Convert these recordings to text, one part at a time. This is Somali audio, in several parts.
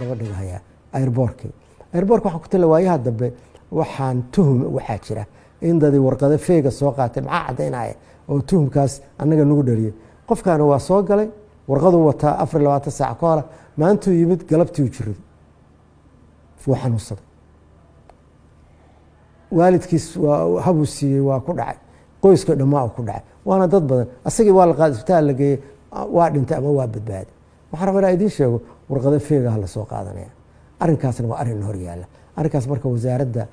kaga dhigahayaa airportkii. Airportka waxaan ku tala waayaha dambe waxaan tuhum waxaa jira in dadii warqado fake ah soo qaatay. Maxaa caddaynaya oo tuhumkaas annaga nagu dhaliyey? Qofkaana waa soo galay, warqaduu wataa 24 saac ka hora. Maantuu yimid, galabtii u jiraday, wuu xanuunsaday, waalidkiis waa habuu siiyey, waa ku dhacay, qoyska dhammaa uu ku dhacay, waana dad badan. Asagii waa la qaaday, isbitaal la geeyey, waa dhintay ama waa badbaaday. Waxaan rabaa inaan idiin sheego warqado fake aha lasoo qaadanaya. Arrinkaasna waa arrin hor yaalla. Arrinkaas marka wasaaradda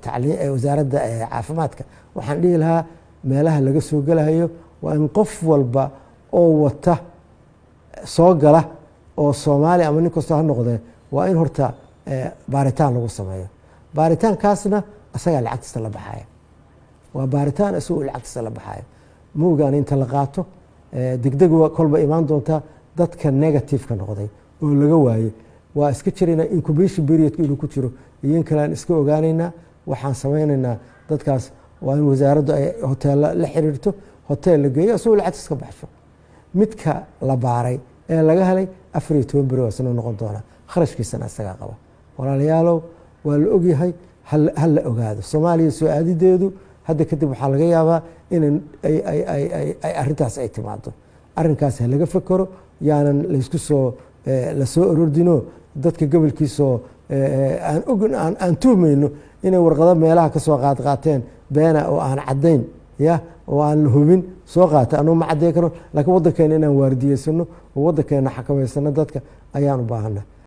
tacliin, wasaaradda caafimaadka waxaan dhihi lahaa, meelaha laga soo gelahayo waa in qof walba oo wata soo gala oo Soomaali ama nin kastoo ha noqdee, waa in horta baaritaan lagu sameeyo. Baaritaankaasna asagaa lacagtiisa la baxaya, waa baaritaan isagoo lacagtiisa la baxayo. Moogaan inta la qaato degdeg kolba imaan doontaa. Dadka negativeka noqday oo laga waayey waa iska jiraynaa, incubation periodka inuu ku jiro iyo in kalean iska ogaanaynaa. Waxaan samaynaynaa, dadkaas waa in wasaaraddu ay hoteella la xiriirto, hotel la geeyo, isagoo lacagtiis ka baxsho. Midka la baaray ee laga helay 14 beri waa isna noqon doonaa, kharashkiisana isagaa qaba. Walaalayaalow, waa la ogyahay, ha la ogaado Soomaaliya soo aadideedu hadda kadib waxaa laga yaabaa in ay arrintaas ay timaado. Arrinkaas ha laga fekero, yaanan laysku soo lasoo orordino dadka gobolkiisoo aan og aan tuhmayno inay warqado meelaha ka soo qaadqaateen beena oo aan caddayn ya oo aan la hubin soo qaata. Anugu ma cadday karo, laakiin waddankeena inaan waardiyeysano oo waddankeena xakameysano dadka ayaan u baahana.